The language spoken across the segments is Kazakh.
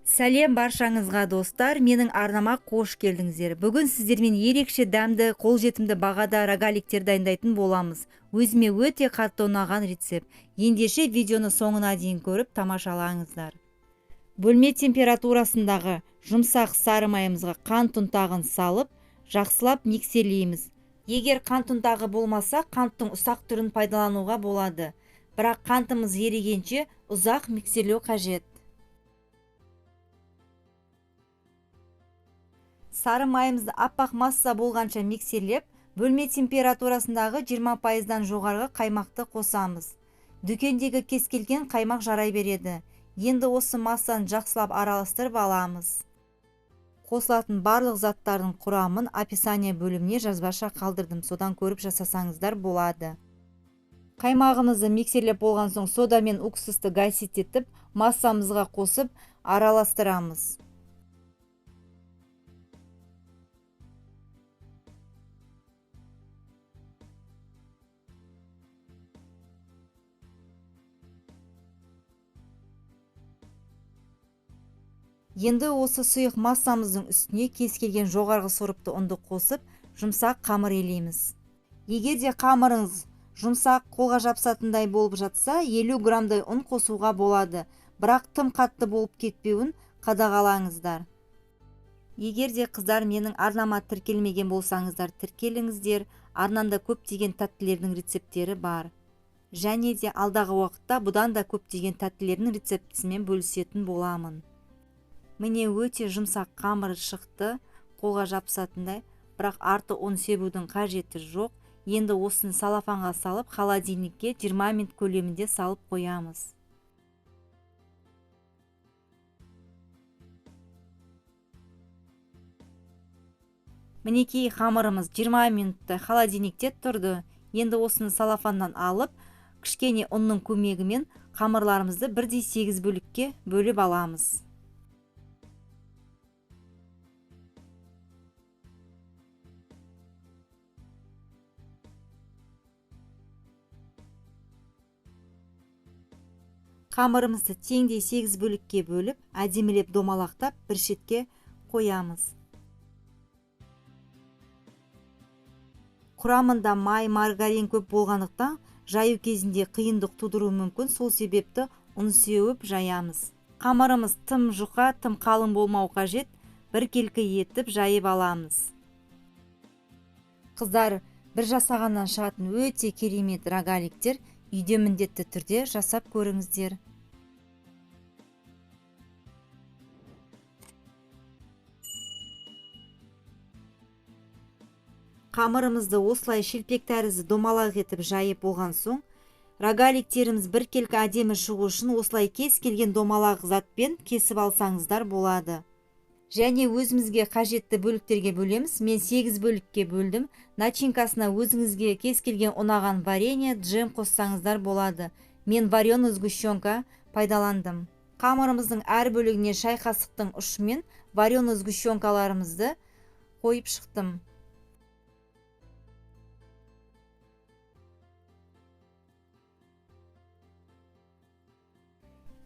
Сәлем баршаңызға, достар, менің арнама қош келдіңіздер. Бүгін сіздермен ерекше дәмді, қолжетімді бағада рогаликтер дайындайтын боламыз. Өзіме өте қатты ұнаған рецепт. Ендеше видеоны соңына дейін көріп тамашалаңыздар. Бөлме температурасындағы жұмсақ сары майымызға қант ұнтағын салып, жақсылап миксерлейміз. Егер қант ұнтағы болмаса, қанттың ұсақ түрін пайдалануға болады. Бірақ қантымыз ерігенше ұзақ миксерлеу қажет. Сары майымызды аппақ масса болғанша миксерлеп, бөлме температурасындағы 20%-дан жоғарғы қаймақты қосамыз. Дүкендегі кез келген қаймақ жарай береді. Енді осы массаны жақсылап араластырып аламыз. Қосылатын барлық заттардың құрамын описание бөліміне жазбаша қалдырдым. Содан көріп жасасаңыздар болады. Қаймағымызды миксерлеп болған соң сода мен уксусты гасить етіп, массамызға қосып араластырамыз. Енді осы сұйық массамыздың үстіне кез келген жоғарғы сорыпты ұнды қосып, жұмсақ қамыр елейміз. Егер де қамырыңыз жұмсақ, қолға жабысатындай болып жатса, 50 граммдай ұн қосуға болады. Бірақ тым қатты болып кетпеуін қадағалаңыздар. Егер де қыздар менің арнама тіркелмеген болсаңыздар, тіркеліңіздер. Арнамда көптеген тәттілердің рецепттері бар. Және де алдағы уақытта бұдан да көптеген тәттілердің рецептісімен бөлісетін боламын. Міне өте жұмсақ қамыр шықты, қолға жабысатындай, бірақ арты ұн себудің қажеті жоқ. Енді осыны салафанға салып, холодильникке 20 минут көлемінде салып қоямыз. Мінекей қамырымыз 20 минуттай холодильникте тұрды. Енді осыны салафаннан алып, кішкене ұнның көмегімен қамырларымызды бірдей 8 бөлікке бөліп аламыз. Қамырымызды теңдей 8 бөлікке бөліп, әдемілеп домалақтап бір шетке қоямыз. Құрамында май, маргарин көп болғандықтан жаю кезінде қиындық тудыруы мүмкін, сол себепті ұн сеуіп жаямыз. Қамырымыз тым жұқа, тым қалың болмау қажет, біркелкі етіп жайып аламыз. Қыздар, бір жасағаннан шығатын өте керемет рогаликтер үйде міндетті түрде жасап көріңіздер. Қамырымызды осылай шелпек тәрізді домалақ етіп жайып болған соң, рогаликтеріміз біркелкі әдемі шығу үшін осылай кез келген домалақ затпен кесіп алсаңыздар болады. Және өзімізге қажетті бөліктерге бөлеміз. Мен 8 бөлікке бөлдім. Начинкасына өзіңізге кез келген ұнаған варенье, джем қоссаңыздар болады. Мен вареный сгущенка пайдаландым. Қамырымыздың әр бөлігіне шай қасықтың ұшымен вареный сгущенкаларымызды қойып шықтым.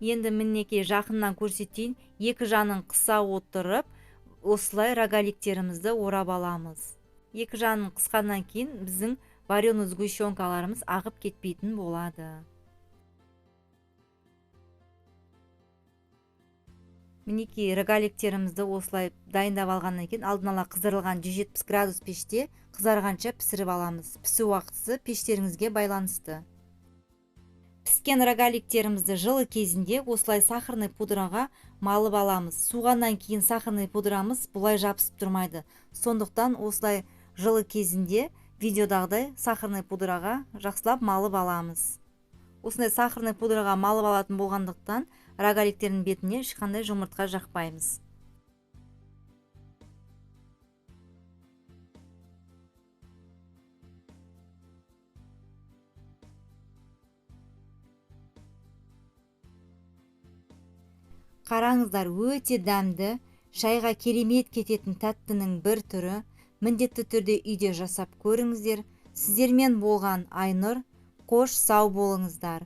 Енді мінекей жақыннан көрсетейін, екі жанын қыса отырып, осылай рогаликтерімізді орап аламыз. Екі жанын қысқаннан кейін біздің вареный сгущенкаларымыз ағып кетпейтін болады. Мінекей рогаликтерімізді осылай дайындап алғаннан кейін алдын ала қыздырылған 170 градус пеште қызарғанша пісіріп аламыз. Пісу уақытысы пештеріңізге байланысты. Піскен рогаликтерімізді жылы кезінде осылай сахарный пудраға малып аламыз. Суғаннан кейін сахарный пудрамыз бұлай жабысып тұрмайды. Сондықтан осылай жылы кезінде видеодағыдай сахарный пудраға жақсылап малып аламыз. Осындай сахарный пудраға малып алатын болғандықтан рогаликтердің бетіне ешқандай жұмыртқа жақпаймыз. Қараңыздар, өте дәмді, шайға керемет кететін тәттінің бір түрі. Міндетті түрде үйде жасап көріңіздер. Сіздермен болған Айнұр. Қош сау болыңыздар.